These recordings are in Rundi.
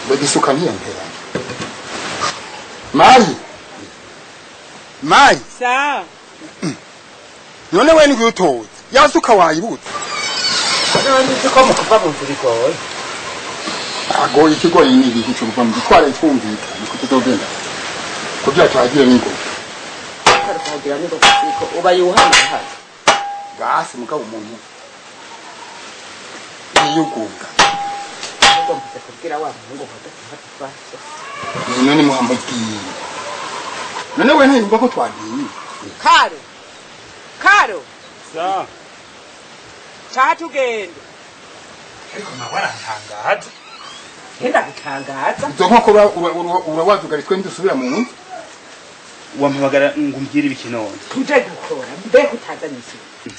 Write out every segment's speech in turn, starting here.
Mbega isuka ntiyamperanye. Mayi, mayi. Sa. None we ngiye utoza yasuka wayibutse? None uzi ko mu kuva mu nzu bigoye. Agoye ikigoye ni igihe cyo kuva mu gitwara twumvikana ko tuzogenda kugira tuhagire n'ingoga. Kuhagira n'ingoga siko uba yuhana hano. Basi mugabo umuntu yiyugunga. Ubwo mvuze kubwira wa muhungu ngo dufate twase. None muhamubwiye, none we ntiyumva ko twagiye? Karo, karo. Sa. Caha tugende. Ariko mawe arantangaza. Genda gutangaza. Izo nkoko urawazugaritwe ntidusubira mu nzu. Wampamagara ngo umbwire ibiki none? Tuje gukora, mbega utazanye isuku?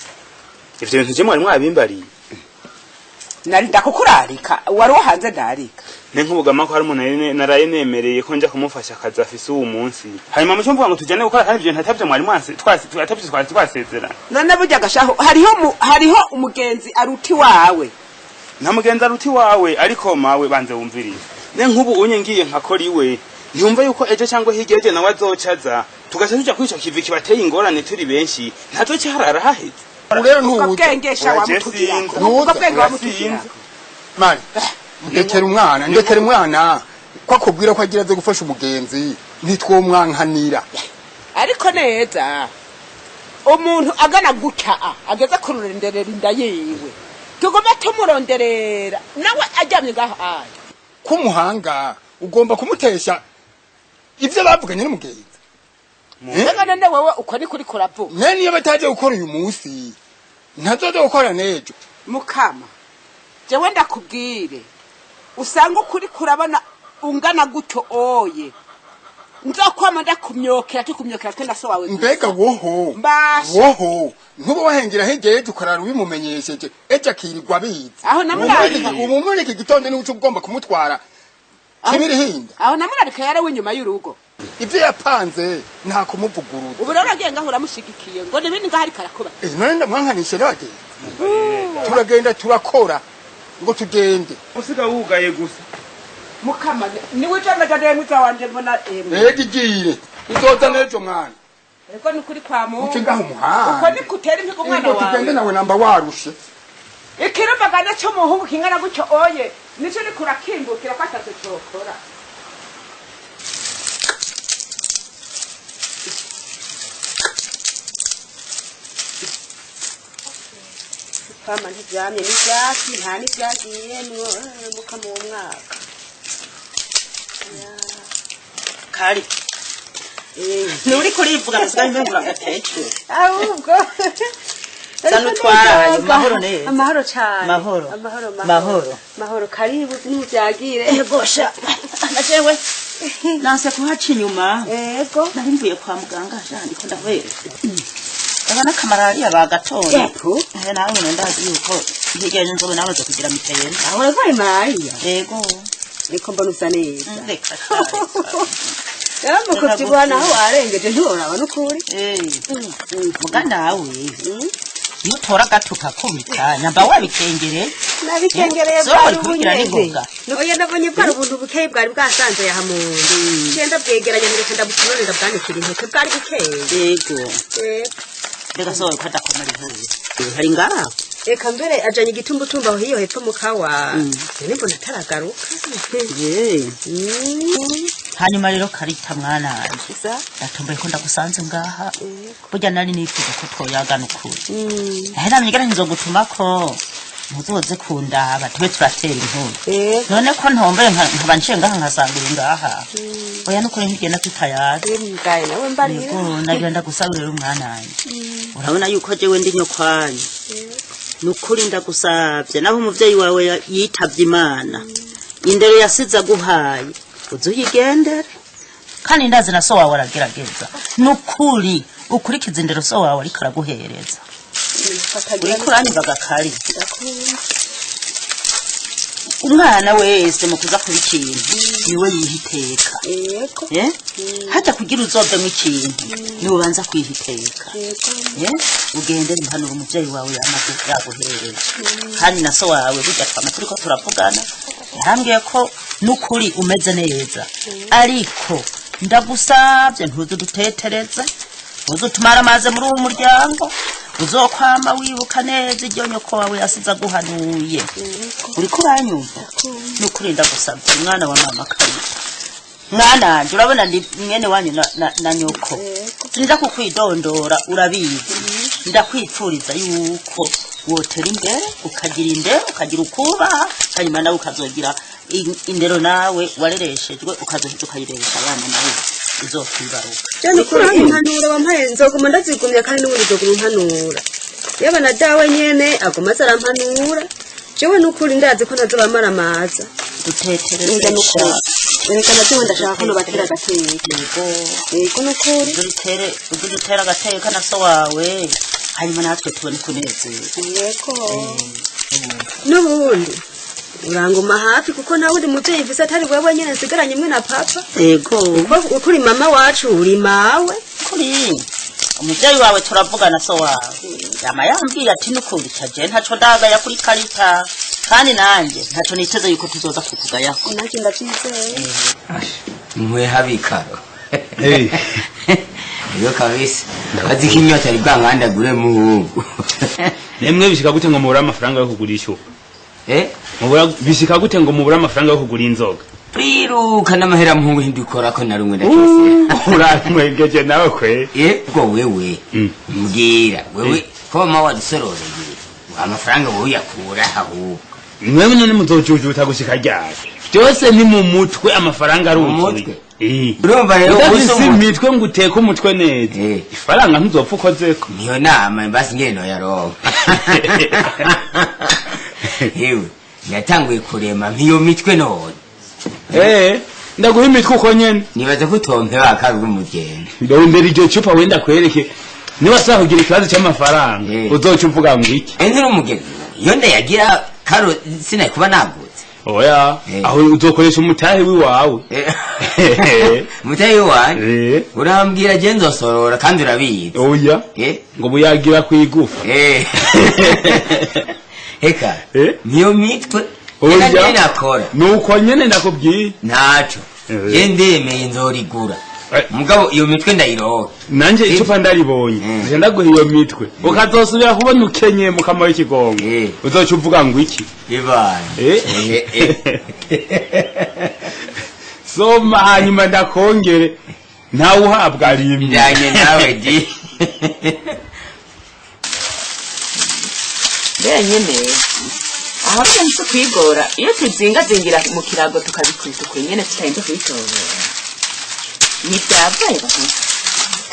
Ivyo bintu je mwari mwabimbariye? Nari ndakukurarika, wari uwo hanze ndarika. Ne nk'ubugama ko hari umuntu naraye nemereye ko nja kumufasha akazi afise uwu munsi, hanyuma muco mvuga ngo tujane gukora, kandi ivyo bintu atavyo mwari mwanse twasi atavyo twari twasezerana. None burya gashaho hariho umugenzi aruti wawe? Nta mugenzi aruti wawe, ariko mawe banze wumvirize. Ne nk'ubu unye ngiye nkakora iwe, ntiyumva yuko ejo cyangwa hirya ejo nawe azocaza, tugaca tuja kuri ico kivi kibateye ingorane turi benshi, ntazoca harara haheze. Ubu rero Ubwo ntuwuza. bwengesha Oya, wamutugirako. Jesinze. Ubwo bwenge Oya, wamutugirako. sinzi. Mani, ndekera umwana, ndekera umwana, ko akubwira ko agira aze gufasha umugenzi, ntitwomwankanira. Ariko neza umuntu agana gutya ageze kuronderera inda yiwe, tugome tumuronderera nawe aryamye ngaho aya. Kumuhanga ugomba kumutesha ibyo bavuganye n'umugenzi. Mbega none wewe uko ni kuri kuravuga? Ne niyo bataje gukora uyu munsi, ntazoza gukora n'ejo. Mukama, jewe ndakubwire, usanga ukuri kurabona ungana gutyo oye, nzokwama ndakumyokera, tukumyokera twe na so wawe gusa. Mbega woho. Mbasha. Woho ntuba wahengera hirya ejo ukarara ubimumenyesheje, ejo akirirwa abizi. Aho namurariye. Ubu muri iki gitondo niwe uca ugomba kumutwara kibirihinda. Aho namurarika yarawe inyuma y'urugo. Ibyo yapanze nta kumuvuguruza. Ubu rero agiye ngaho uramushigikiye ngo nibindi ngaho ariko arakuba. Eh, none ndamwankanishe n'abagenzi, turagenda turakora ngo tugende. Usiga wugaye gusa. Mukama, niwe ujana jana mwiza wanje mbona emwe. Ega igire uzoza n'ejo mwana. Ariko ni kuri kwa mu Uce ngaho uko umuhanda. ni kutera impigo umwana Ngo tugende wawe. Nawe namba warushe. Ikirumbagana c'umuhungu kingana gutyo oye, nico ni kurakimbukira ko ataco cokora. Kama ntibyamye n'ibyatsi nta n'ibyagiyemwo, mukama uwo mwaka. Kari nturi kurivuga musigaye mbengura agakecuru. Ahubwo Zana utwaraye, mahoro neza. Amahoro cyane. Mahoro. Amahoro. Mahoro. Mahoro, karibu nimubyagire. Ego sha, na jewe nanse kuhaca inyuma. Ego. Nari mvuye kwa muganga sha, ndiko ndahwera aba n'akamalariya bagatoye. Yapu. Eh, nawe nyene ndazi yuko hirya y'ejo nzobe namaze kugira mitende. Aho urarwaye malariya? Ego. Ariko mbona usa neza. Reka sha, reka. Rero mu kubyibuha naho warengeje ntiworaba n'ukuri. Eh, muga nawe iyo utora agati ukakubita nyamba wabikengere. Nabikengereye. So, bwari wari kubigira ubunyene. n'ingoga. Oya, nabonye bwari ubuntu bukeye bwari bwasanze aha mu nzu, ciye ndabwegeranya ndetse ndabutonore ndabwanikira intete, bwari bukeye. Ego. Yego. Mbega so ko adakomara inkuru hari ngaho? Eka mbere ajanye igitumbutumba aho hiyo hepfo mu kawa, none mbona ataragaruka. Ye. Hanyuma rero Karita mwana wanje, Sa. ndatomboye ko ndagusanze ngaha. Burya nari nifuza ko twoyagana ukuri. Ahe namye ngira nzogutumako muzoze kundaba tube turatera inkuru. Yego. None ko ntomboye nkaba nciye ngaha nkasanga uri ngaha, oya nukuri ntigenda tutayazi. Ngaye nawe mbarira. Yego, nagira ndagusabira rero mwana wanje, urabona yuko jewe ndi nyokwanyu. Nukuri ndagusavye, naho umuvyeyi wawe yitavye Imana, indero yasize aguhaye uze uyigendere. Kandi ndazi na so wawe aragerageza. Nukuri ukurikiza indero so wawe ariko araguhereza. Uriko uranyumva gakari? Umwana wese mu kuza kuba ikintu niwe yiha iteka. Yego. Eh? Hajya kugira uzovemo ikintu niwe ubanza kwiha iteka. Yego. Eh? Ugendere impanuro umuvyeyi wawe yamaze yaguhereje. Kandi na so wawe burya twama turiko turavugana, yarambwiye ko Nukuri umeze neza, ariko ndagusabye ntuze udutetereze, ntuze utumare amazi muri uwo muryango. Uzokwama wibuka neza iryo nyoko wawe yasize aguhanuye. Uriko uranyumva? Nukuri ndagusabye, mwana wa mama Karita, mwana wanje, urabona ndi mwene wanyu na nyoko, sinza kukwidondora, urabizi. Ndakwipfuriza yuko wotera imbere, ukagira indero, ukagira ukubaha, hanyuma nawe ukazogira indero nawe warereshejwe, ukazoheza ukayireresha abana nawe uzokwibaruka. Jane, ukuri impanuro wampaye nzoguma ndazigumya, kandi n'ubundi nzoguma impanura. Yaba na dawe nyene aguma aza arampanura. Jewe n'ukuri ndazi ko ntazobamaramaza. Dutetereze. Ega n'ukuri, reka na jewe ndashaka ko nobatera agateka. Yego. Yego, n'ukuri. Udutere, udutere agateka na so wawe, hanyuma natwe tubone kunezerwa. Yego, n'ubundi uranguma hafi, kuko nawe uri muvyeyi mfise atari wewe nyene nsigaranye imwe na papa. Yego. Kuko ukuri mama wacu uri mawe. Kuri umuvyeyi wawe turavugana, so wawe yama yambwiye ati nukuri caje ntaco ndagaya kuri Karita, kandi nanje ntaco niteze yuko tuzoza kukugayako. Nanjye ndavyizeye. Mwe habikaro iyo kabisa azi ko inyota ari bwankandagure muhungu. Nemwe bishika gute ngo mubure amafaranga yo kugura icupa? Eh? Mubura bishika gute ngo mubure amafaranga yo kugura inzoga? Twiruka n'amahera muhungu, ntidukora ko na rumwe ndakese. Uramwegeje nawe kwe. Eh, ubwo wewe mbwira wewe ko mama wadusororeye amafaranga, wowe uyakura ahubwo? Mwewe none muzojujuta gushika ryari? Byose ni mu mutwe, amafaranga Mu aruzuye. mutwe? Eh. Urumva rero udafise ubusa imitwe ngo uteke umutwe neza, ifaranga ntuzopfa ukozeko. Niyo nama basi ngene noyaronka. Yewe, yatanguye kurema nk'iyo mitwe none. Eh, ndaguha imitwe uko nyene. Nibaza ko utompe wakarura umugenda. Ndondera iryo cupa wenda kwereke. Niba sasa kugira ikibazo cy'amafaranga, uzoca uvuga ngo iki? Enzira umugeni iyo ndayagira karo sinari kuba nagutse. Oya, aho uzokoresha umutahe wiwawe. Umutahe wiwanje urambwira je nzosorora kandi urabizi. Oya, ngo buyagira kwigufa. Eka niyo mitwe. Oya. Eka nakora. Nuko nyene ndakubwiye. Ntaco je ndemeye nzorigura, mugabo iyo mitwe ndayironka. Nanje icupa ndaribonye, nje ndaguha iyo mitwe, ukazosubira kubona ukenye mukama w'ikigongo, uzoca uvuga ngo iki? Ibaye. Soma hanyuma ndakongere, ntawe uhabwa rimwe. Njanye nawe di. Benyene aho nsi kwigora iyo tuzingazingira mu kirago tukabikubita uko nyene tutarinze kubitobora, ntibyavaye bakuru.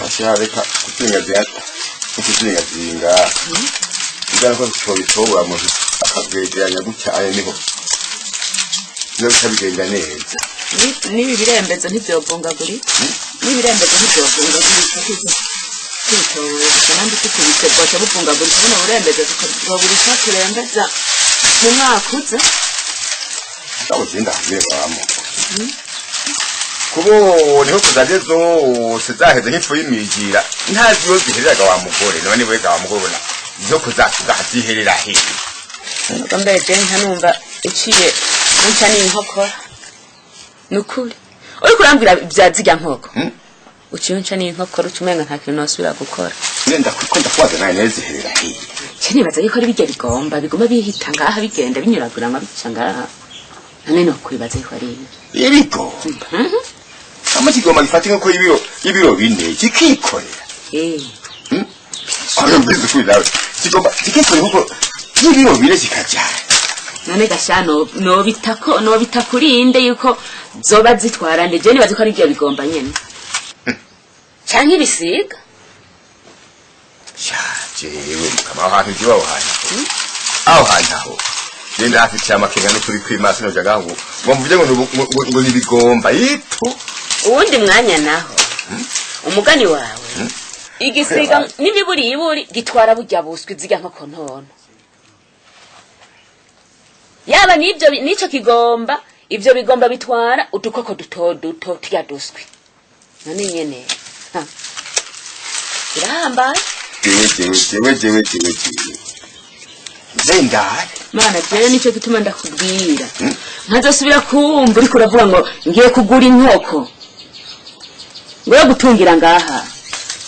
Asha, reka kuzingazinga, kuzingazinga bijyana ko twabitobora umuntu akabwegeranya gutya, ayo niho niba bitabigenda neza. N'ibi birembezo ntivyovungagurika, n'ibirembezo ntivyovungagurika tubitoboye gusa, nandi tukubise bwoca buvungagurika buno burembezo, tukaburisha turembeza mu mwaka uza. Ndabo zinda hamwe kubona inkoko zanje zose zaheze nk'ifu y'imijira, ntazi iyo zihereraga wa mugore. None wega wa mugore, ubona inkoko zacu zaziherera hehe? Ubwo mbere je nkanumva uciye unca n'inkokora, nukuri uriko urambwira vya zirya nkoko, uciye unca n'inkokora, uca umenga nta kintu nosubira gukora. Nenda kuko ndakubaza nawe nawe ziherera hehe? Ce nibaza yuko ari birya bigomba biguma bihita ngaha, bigenda binyuraguranwa bica ngaha, none nokwibaza yuko ari ibi. Ibigomba ama kigomba gifata inkoko y'ibiro 4 kikikorera. Ayo mbizi kuri nawe, kigomba kikikorera inkoko y'ibiro 4 kikajyana. None gasha nobitako nobita kurinde yuko zoba zitwara nde? Je nibaza ko ari ibyo bigomba nyene canke ibisiga. Jewe mukama, aho hantu jiwe, aho hantu, aho hantu aho genda hafitiye amakenga n'ukuri kw'imasi noja ngaho ngo mvuge ngo ngo nibigomba itu. Uwundi mwanya naho umugani wawe, igisiga n'imiburiburi gitwara burya buswi zirya nkoko ntono, yaba n'ibyo n'ico kigomba, ivyo bigomba bitwara udukoko duto duto turya duswi. None nyene ha, birahambaye. Jewe jewe jewe jewe jewe jewe zendare. Mana jewe nicyo gituma ndakubwira. Ntazosubira kumva uriko uravuga ngo ngiye kugura inkoko. Ngo yo gutungira ngaha.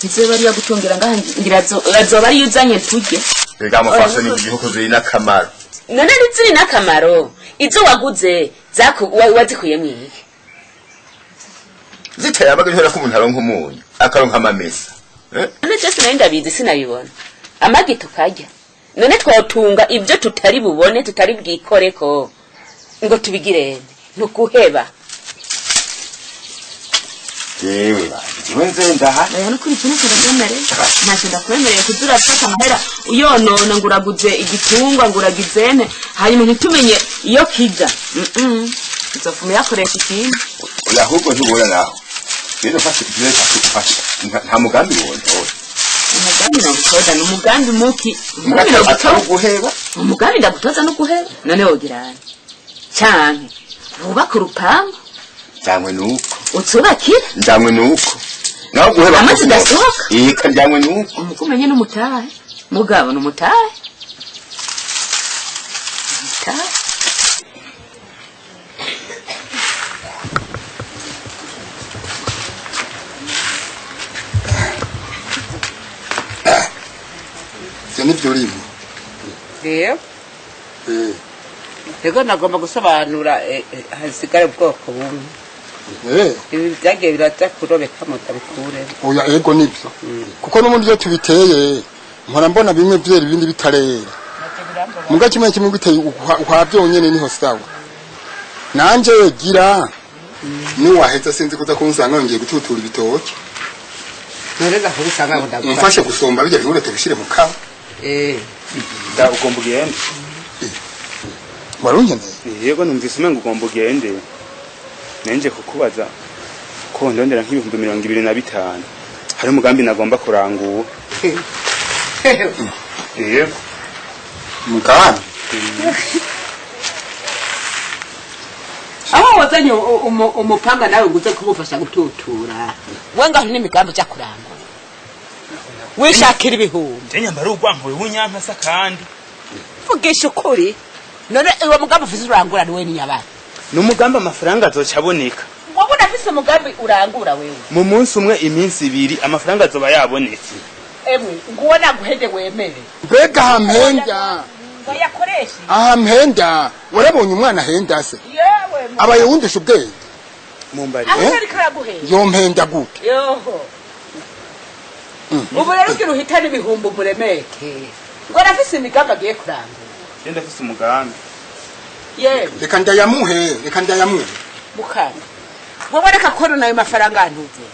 Izoba ari iyo gutungira ngaha ngira azoba ariyo uzanye turye. Rega amufasoni igihugu ziri n'akamaro. None ntiziri n'akamaro. Izo waguze wazikuyemwo iki? Ziteye amagi ntibera ko umuntu aronka umunyu, akaronka amamesa. None je sinari ndabizi sinabibona. Amagi tukarya. None twotunga ibyo tutari bubone tutari bwikoreko ngo tubigirene ntukuheba. Jewe jewe nze ndaha. Oya nukuri ikintu ndakwemereye. Ntacyo ndakwemereye kuza urafata amahera uyonona ngo uraguze igitungwa ngo uragizene hanyuma ntitumenye iyo kija. Uzofuma uyakoresha ikindi. Oya ahubwo ntubona naho. Rero fashe igihe cyakufasha. Nta mugambi wontora. Umugambi nagutoza ni umugambi muki. Umugambi nagutoza guheba. Umugambi ndagutoza no guheba. None wogirana. Canke wubaka urupangu. Njanywe nuko. Utsubakira? Njanywe nuko. Naho guheba. Amazi dasohoka? Eka njanywe nuko. Umukumenye n'umutahe. Mugabo n'umutahe. Umutahe. Ivyo nivyo urimo. Rero Ego nagomba gusobanura hasigare ubwoko bumwe. Ibi byagiye biraza kurobeka mutabikure. Oya ego nivyo. Kuko n'ubundi iyo tubiteye mpora mbona bimwe byera ibindi bitarera. Muga kimwe kimwe giteye ukwavyonyene niho sawa. Nanje gira ni waheza sinzi kuza kunsanga ngiye gututura ibitoki. Noreza kubisanga ngo ndagufashe. Mfashe gusomba bijya bihure tubishire mu kawa. Da ugomba ugende. Warunkeneye? Yego numvise umengo ugomba ugende. Nenje kukubaza ko ndondera nk'ibihumbi 25. Hari umugambi nagomba kurangura. Yego. Mugambi? Aho wazanye umupanga nawe nguze kumufasha gututura. Wenga n'imigambi cya kurangura. Wishakira ibihumbi. Je nyambara urwanko w'unyanka sa kandi. Vugisha ukuri. None uwo mugambi ufise urangura ni we ni nyabana. Numugambi amafaranga azocaboneka. Wabona afise umugambi urangura wewe. Mu munsi umwe iminsi ibiri amafaranga azoba yabonetse. Emwe nguwo naguhede wemere. Mbega hampenda. Bayakoresha. Ahampenda. Warabonye umwana ahenda se. Yewe. Abaye wundisha ubwenge. Mumbari. Aho ariko araguhenda. Yompenda gute? Yoho. Ubu rero ugira uhitane ibihumbi muremeke. Ngo arafise imigambi agiye kurangura. Genda afise umugambi. Yewe. Reka ndayamuhe, reka ndayamuhe. Mukana. Wowe reka korona ayo mafaranga ntuze.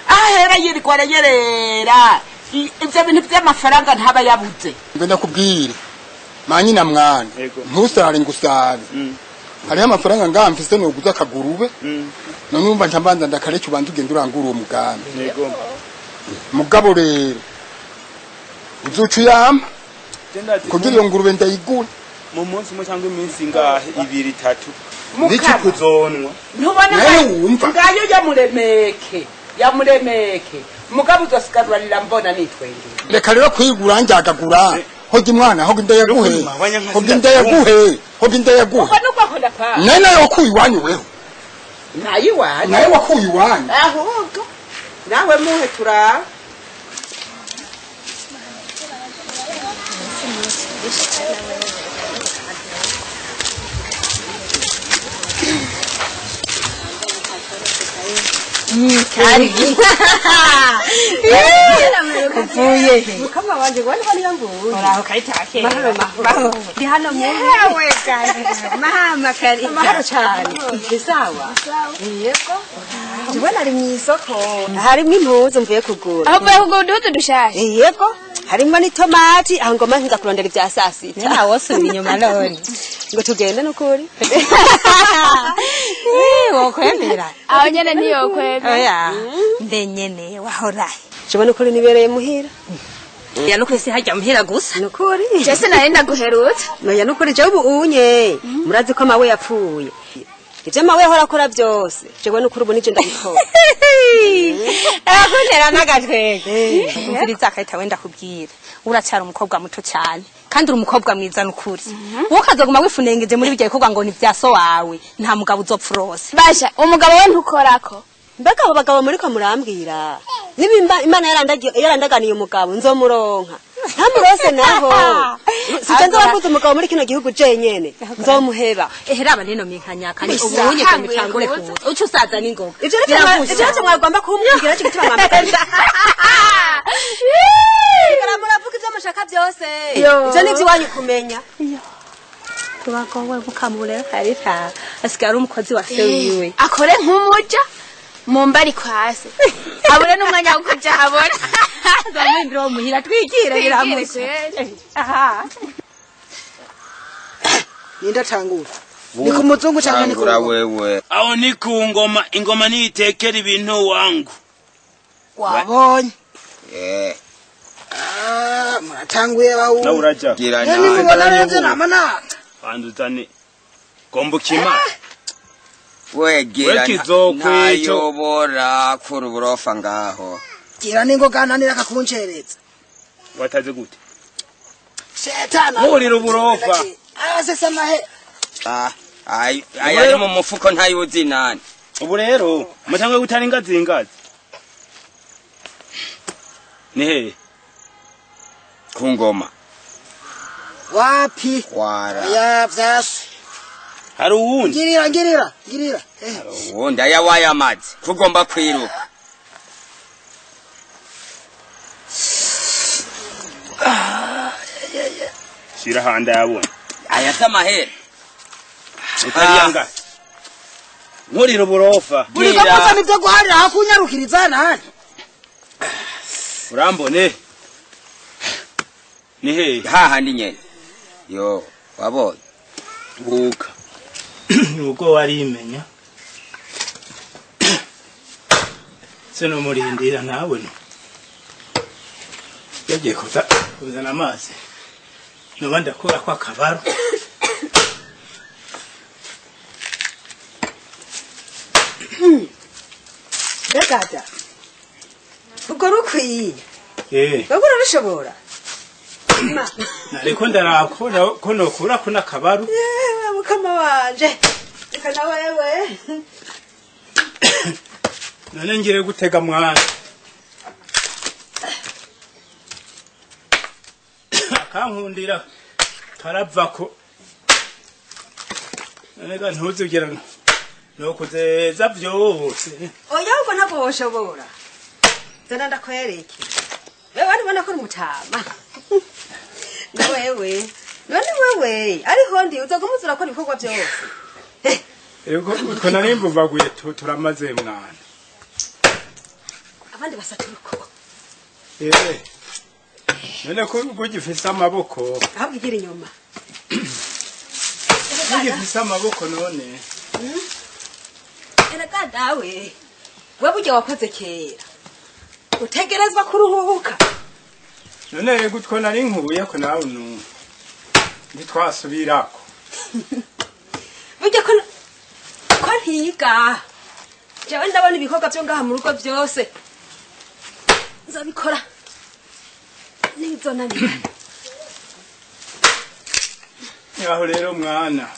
Ahera yirirwa aranyerera. Ibyo bintu by'amafaranga ntaba yabuze. Mbe ndakubwire. Manyina mwana. Ntusare ngusare. Hariho amafaranga ngamfise noguza akagurube. None umva ntambanza ndakareke ubanza ugenda urangura uwo mugambi. Yego. Mugabo rero uzuca uyampa kugira iyo ngurube ndayigure. Mu munsi umwe cyangwa iminsi ingahe ibiri itatu niki kuzonwa. Ntubona ngayo yamuremeke yamuremeke mugabo uzosigarurira mbona nitwengeye. Reka rero kwigura njagagura hoga imwana hoga indayaguhe hoga indayaguhe hoga indayaguhe. Nene wakuye iwanyu weho. Nayo iwanyu. Nayo wakuye iwanyu. Ahubwo nawe muhe turaba. Kari. Uvuye he? Mukama wanje wani hano yambuye. Uraho kayitake. Mahoro mahoro. Ndi hano mu. Yewe kare. Mahama kare. Mahoro cyane. Ni sawa. Yego. Jewe nari mu isoko. Harimo impuzu mvuye kugura. Aho mvuye kugura uduhuzu dushasha. Yego. Harimo n'itomati aho ngoma nkiza kurondera ibya saa sita. Nta wosubira inyuma none. Ngo tugende nukuri. Wokwemera. Aho nyene ntiyokwemera. Oya. Mbe nyene wahorahe. Jewe nukuri nibereye muhira. Ya nukuri si hajya muhira gusa. Nukuri. Jese nari ndaguherutse. Noya nukuri jewe ubu unye. Murazi ko mawe yapfuye. Ivyo mawe yahora akora byose. Jewe nukuri ubu nije ndabikora. Abakuntera n'agatwenge. Umviriza akahita wenda kubwira. Uracyari umukobwa muto cyane. Kandi uri umukobwa mwiza nukuri. Wowe ukazoguma wifunengeje muri bijya bikorwa ngo ni vya so wawe, nta mugabo uzopfa urose. Basha umugabo we ntukorako. Mbega abo bagabo muriko murambwira niba Imana yarandaganiye umugabo nzomuronka ntamurose naho sije nzobakuza umugabo muri kino gihugu jenyene nzomuheba. Eheraba nino minkanyakanye ubunye kamutangure kuza ucu usaza n'ingoga. Ivyo rero mwagomba kumbwira cyo gituma mwambaye. Muravuga ivyo mushaka byose ivyo nivyo iwanyu kumenya. Tubagowe mukamurera karita asigara umukozi wa se wiwe akore nk'umuja mumbari kwase abure n'umwanya wo kuja habona zamwindira muhira twikire biramusha. Aha nindatangura ni ku muzungu cyangwa ni ku wewe aho ni ku ngoma ingoma nitekera ibintu wangu wabonye muratanguye bawu nawe uraja ni mubona rero namana banduzane gombukima wegera nayobora kuri uburofa ngaho gira ningo gananira kakuncereza wataze gute shetana nkurira uburofa asese mahe ay ari mu mufuko ntayuzi nani. Ubu rero mutangwe gutara ingazi ingazi ni he ku ngoma wapi wara ya vyasi hari uwundi ngirira uwundi aya wayamaze kugomba kwiruka shira handa yabona aya samahera utariyanga nkurira uburofa buriko kuza nivyo guharira hakunyarukiriza nani urambone ni he hahandi nyene yo wabonye buka ubwo warimenya sino murindira nawe no yagiye kuzana amazi noba ndakura kwa kabaro Mbega ubwo rukwiye wewe urabishobora nariko ndaraba ko nokura ko nakabaru yewe mukama wanje reka na wewe none ngire gutega mwana akankundira karavako none ga ntuzigera no kuzeza vyose oya ubwo ntabwo woshobora zana ndakwereke wewe ndibona ko uri umutama na wewe none wewe ariho ndi uzagumuza urakora ibikorwa byose ego utwo narimbuvaguye turamaze mwana abandi basatura uko none ko ugifise amaboko ahubwo igira inyuma ugifise amaboko none erega dawe wewe burya wakoze kera utegerezwa kuruhuka none rego utwo nari nkubuye ko nawe nu ntitwasubirako burya ko ntiga jewe ndabona ibikorwa vyo ngaha mu rugo vyose nzabikora nizonanira yaho rero mwana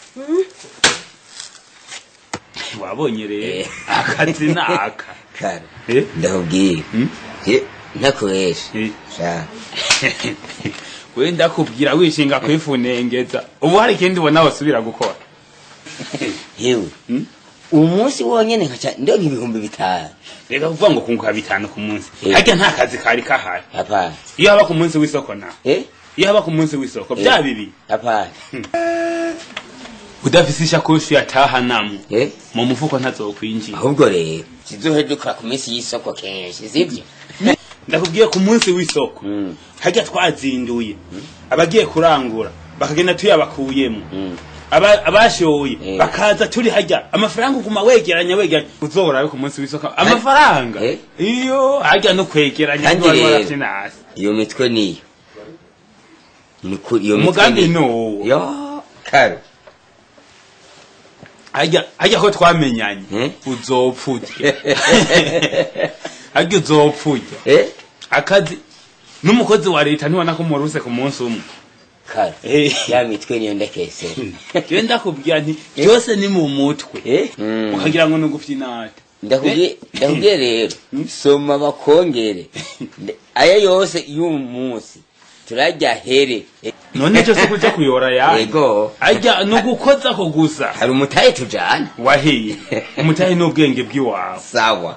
wabonye rero akazi naka kare ndakubwira ntakubesha we ndakubwira wishinga kwifunengeza ubu hari ikindi ubona wasubira gukora yewe umunsi wonyene nkaca ndonka 5000 reka kuvuga ngo kunguka 5 ku munsi harya nta kazi kari kahari hapana iyo haba ku munsi w'isoko na iyo haba ku munsi w'isoko bya bibi hapana udafise ishakoshi yataha namwe mu mufuko ntazokwinjira ahubwo rero sizoheduka ku minsi y'isoko kenshi sivyo ndakubwiye ku munsi w'isoko harya twazinduye abagiye kurangura bakagenda tuyabakuyemo abashoye bakaza turi harya amafaranga uguma wegeranya uzohorabe ku munsi w'isoko amafaranga iyo harya no kwegeranya hasi iyo mitwe niyo umugambi nuwo yo kare harya ko twamenyanye uzopfurya harya uzopfurya akazi n'umukozi wa leta ntibona ko muruse ku munsi umwe Kara ya mitwe niyo ndakesera. Jewe ndakubwira nti byose ni mu mutwe, ukagira ngo ni ugufyinata. Ndakubwiye, ndakubwiye rero, soma bakongere. Aya yose y'uyu munsi turajya here. None cyo se kuja kuyora yayo? Yego. Ajya ni ugukozako gusa. Hari umutahe tujana. Wahiye umutahe n'ubwenge bw'iwawe. Sawa.